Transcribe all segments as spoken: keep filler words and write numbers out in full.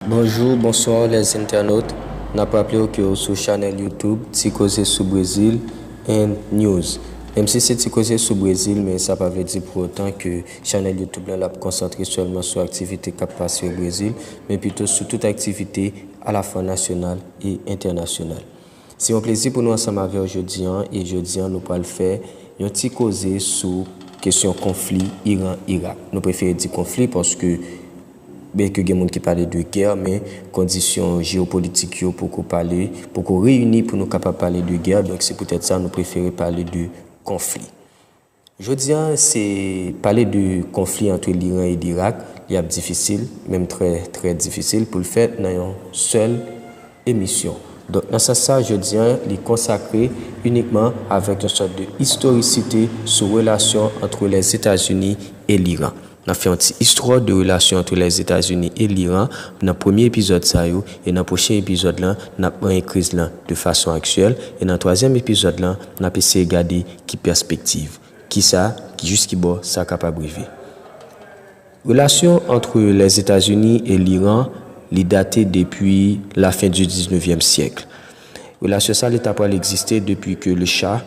Bonjou, bonswa lèzentènot. N ap raple w ke w sou chanèl YouTube Ti Koze sou Brezil and News. Menm si se Ti Koze sou Brezil, men sa pa vle di pou otan ke chanèl YouTube lan l ap konsantre sèlman sou aktivite k ap pase o Brezil, men pito sou tout aktivite alafwa nasyonal e entènasyonal. Se yon plezi pou nou ansanm avè w jodi an, e jodi an nou pral fè yon ti koze sou kesyon konfli Iran-Irak. Nou prefere di konfli paske, byenke gen moun ki pale de gè, men kondisyon jewopolitik yo poko pale, poko reyini pou nou kapab pale de gè, donk se poutèt sa nou prefere pale de konfli. Jodi a, se pale de konfli ant Liran e Lirak, li ap difisil, menm trè, trè difisil pou l fèt nan yon sèl emisyon. Donk, nan sans sa, jodi a, li konsakre inikman avèk yon sòt de istorisite sou relasyon ant Lèzetazini e Liran. N ap fè yon ti istwa de relasyon ant Lèzetazini e Liran nan premye epizòd sa yo, e nan pwochen epizòd lan, n ap manyen kriz lan de fason aktyèl, e nan twazyèm epizòd lan, n ap eseye gade ki pèspektiv, kisa, jis ki bò sa kapab rive. Relasyon ant Lèzetazini e Liran, li date depi lafen di diznevyèm syèk. Relasyon sa, li ta pral egziste depi ke le Shah,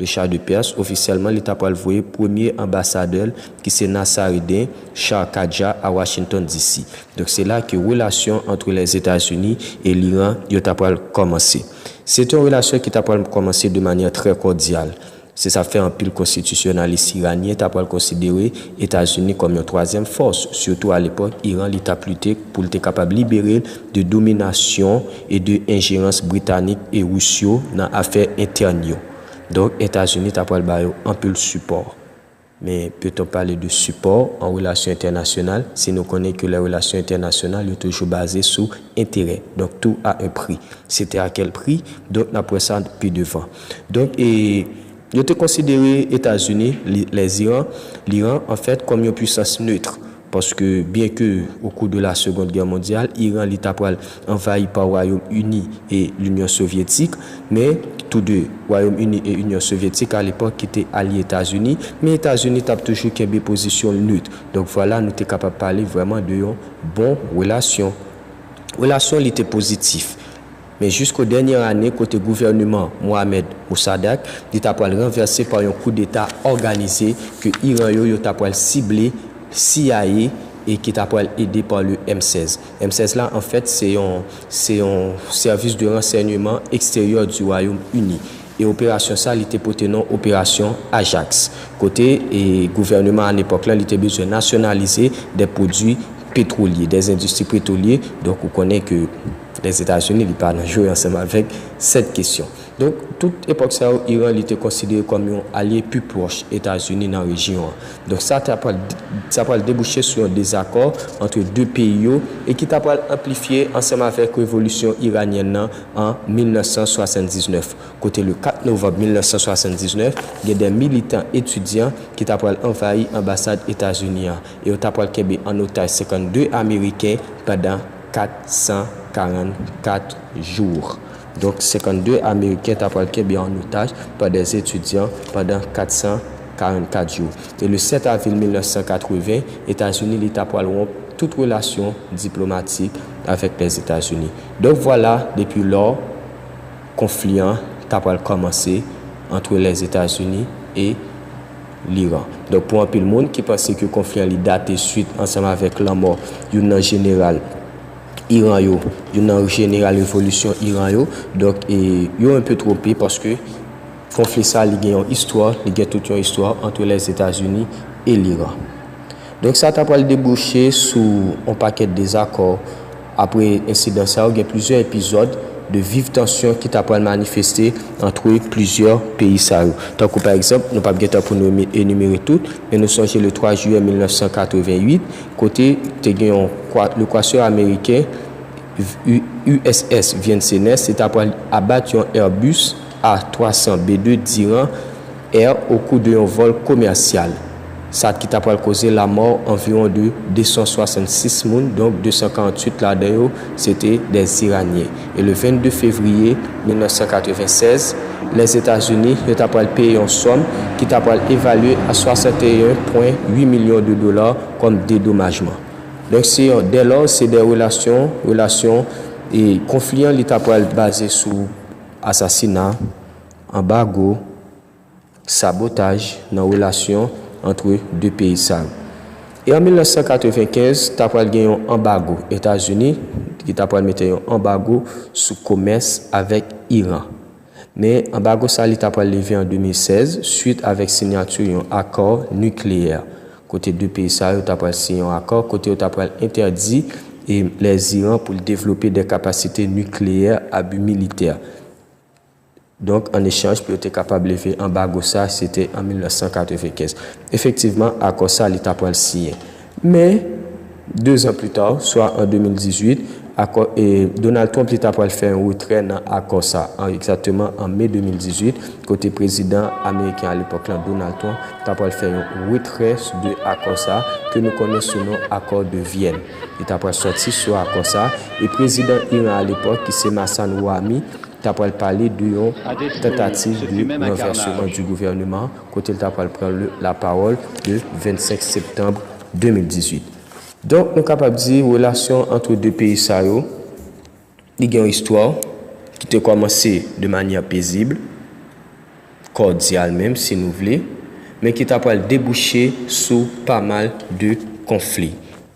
le Shah de Perse, ofisyèlman, li ta pral voye premye anbasadè l, ki se Nasreddin Shah Qajar, a Washington D C. Donk, se la ke relasyon ant Lèzetazini e Liran, yo ta pral kòmanse. Se te yon relasyon ki ta pral kòmanse de manyè trè kòdyal. Se sa fè anpil konstitisyonalis iranyen ta pral konsidere Etazini kòm yon twazyèm fòs, sitou alepòk Iran li t ap lite pou l te kapab libere l de dominasyon e de enjerans britanik e ris yo nan afè entèn yo. Donk, Etazini ta pral ba yo anpil sipò. Men, peut-on parler de support en relation internationale si nou konnen ke lè relasyon entènasyonal yo toujou baze sou enterè. Donk, tout a un prix. C'était à quel prix? Donk, n ap wè sa pi devan. Donk, e, yo te konsidere Etazini, li- lèziran, Liran, anfèt, kòm yon pwisans nèt. Paske, byenke, au cours de la Seconde Guerre mondiale, Iran, li ta pral anvayi pa Wayòm Ini e Linyon Sovyetik, men tou de, Wayòm Ini e Inyon Sovyetik alepòk ki te alye Etazini, men Etazini t ap toujou kenbe pozisyon l nèt. Donk, vwala, nou te kapab pale vrèman de yon bon relasyon. Relasyon li te pozitif. Men jisko dènye ane, kote gouvèneman Mohammad Mossadegh, li ta pral ranvèse pa yon koudeta òganize ke Iran yo, yo ta pral sible C I A e ki ta pral ede pa le M sèz. M sèz la, anfèt, se yon, se yon sèvis de ransèyman eksteryè di Wayòm Ini. E operasyon sa, li te pote non operasyon Ajax. Kote, e, gouvèneman alepòk la, li te bezwen nasyonalize de pwodui petwolye, de endistri petwolye. Donk, ou konnen ke Lèzetazini, li pa nan jwe ansanm avèk sèt kesyon. Donk, tout epòk sa yo, Iran, li te konsidere kòm yon alye pi pwòch Etazini nan rejyon an. Donk, sa ta pral, sa pral debouche sou yon dezakò ant de peyi yo e ki ta pral anplifye ansanm avèk revolisyon iranyèn nan an mil nèf san swasanndiznèf. Kote le kat novanm mil nèf san swasanndiznèf, gen de militan etidyan ki ta pral anvayi anbasad Etazini an e yo ta pral kenbe an otaj senkannde Ameriken pandan kat san karannkat jou. Donk, senkannde Ameriken ta pral kenbe an otaj pa de etidyan pandan kat san karannkat jou. E le sèt avril mil nèf san katreven, Etazini li ta pral wonp tout relasyon diplomatik avèk Lèzetazini. Donk, vwala, depi lò, konfli an ta pral kòmanse ant Lèzetazini e Liran. Donk, pou anpil moun ki panse ke konfli an li date swit ansanm avèk lanmò youn nan jeneral Iran yo, youn nan jeneral revolisyon Iran yo, donk, e, yo enpe twonpe paske konfli sa li gen yon istwa, li gen tout yon istwa ant Lèzetazini e Liran. Donk, sa ta pral debouche sou yon pakèt dezakò. Apre ensidan sa yo, gen plizyè epizòd de viv tansyon ki ta pral manifeste ant plizyè peyi sa yo. Tankou pa egzanp, nou p ap gen tan pou nou emi- enimere tout, men nou sonje le twa jiyè mil nèf san katreven uit, kote te gen yon kwa- le kwasè ameriken U- U S S Vincennes, li ta pral abat yon Airbus A twa san B de diran Air au cours de yon vòl komèsyal. Sa ki ta pral koze lanmò anviwon de de san swasannsis moun, donk de san karanntuit ladan yo, se te de Iranyen. E le vennde fevriye mil nèf san katrevensèz, Lèzetazini, yo ta pral peye yon sòm ki ta pral evalye a swasanteyen pwen uit milyon de dola kòm dedomajman. Donk se yon, dèlò se de relasyon, relasyon e konfli an li ta pral baze sou asasina, anbago, sabotaj nan relasyon antre de peyi sa yo. E an mil nèf san katrevenkenz, ta pral gen yon anbago Etazini ki ta pral mete yon anbago sou komès avèk Iran. Men anbago sa li ta pral leve an de mil sèz swit avèk siyati yon akò nikleyè. Kote de peyi sa yo ta pral siyen yon akò kote yo ta pral entèdi e lè Iran pou l devlope de kapasite nikleyè abi militè. Donk an echanj pou yo te kapab leve anbago sa, se te an mil nèf san katrevenkenz. Efektivman, akò sa li ta pral siyen. Men, de zan pli ta, swa an de mil dizuit, akò, e, Donald Trump li ta pral fè yon retrè nan akò sa, an, egzakteman an me de mil dizuit, kote prezidan ameriken alepòk la, Donald Trump, ta pral fè yon retrè de akò sa, ke nou konnen sou non akò de Vyèn. Li ta pral sòti sou akò sa, e prezidan Iran alepòk, ki se Hassan Rouhani, ta pral pale de yon tantativ de ranvèsman di gouvènman, kote l ta pral pran le, lapawòl de vennsenk septanm de mil dizuit. Donk, nou kapab di relasyon antre de peyi sa yo, li gen yon istwa ki te kòmanse de manyè pezib, kòdyal menm, si nou vle, men ki ta pral debouche sou pa mal de konfli.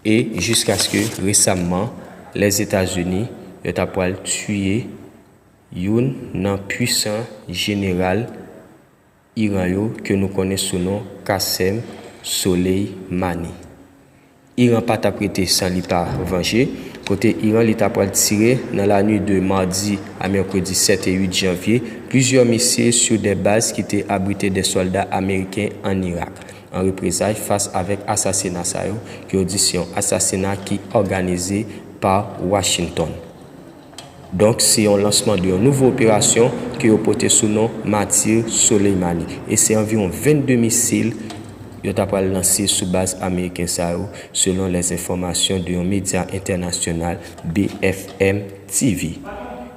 E jiskaske resamman, Lèzetazini, yo ta pral tiye youn nan pwisan jeneral Iran yo ke nou konnen sou non Qasem Soleimani. Iran pa t ap rete san li pa vanje, kote Iran li ta pral tire nan lannuit de madi a mèkredi sèt e uit janvye plizyè misil sou de baz ki te abrite de sòlda ameriken ann Irak, an reprezay fas avèk asasina sa yo, ke yo di se yon asasina ki òganize pa Washington. Donk, se yon lansman de yon nouvo operasyon ke yo pote sou non Matir Soleimani. E se anviwon vennde misil yo ta pral lanse sou baz ameriken sa yo, selon lèzenfòmasyon de yon medya entènasyonal, B F M T V.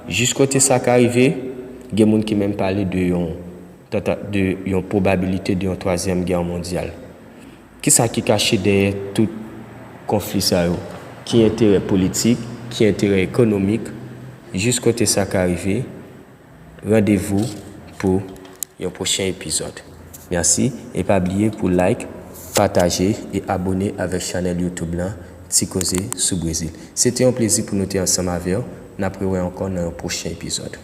Jis kote sa ka rive, gen moun ki menm pale de yon, tanta-, de yon pwobabilite de yon twazyèm gè mondyal. Kisa ki kache dèyè tout konfli sa yo? Ki enterè politik? Ki enterè ekonomik? Jis kote sa ka rive, randevou pou yon pwochen epizòd. Mèsi, e pa bliye pou like, pataje e abone avèk chanèl YouTube lan, Ti Koze sou Brezil. Se te yon plezi pou nou te ansanm avè w. N ap rewè ankò nan yon pwochen epizòd.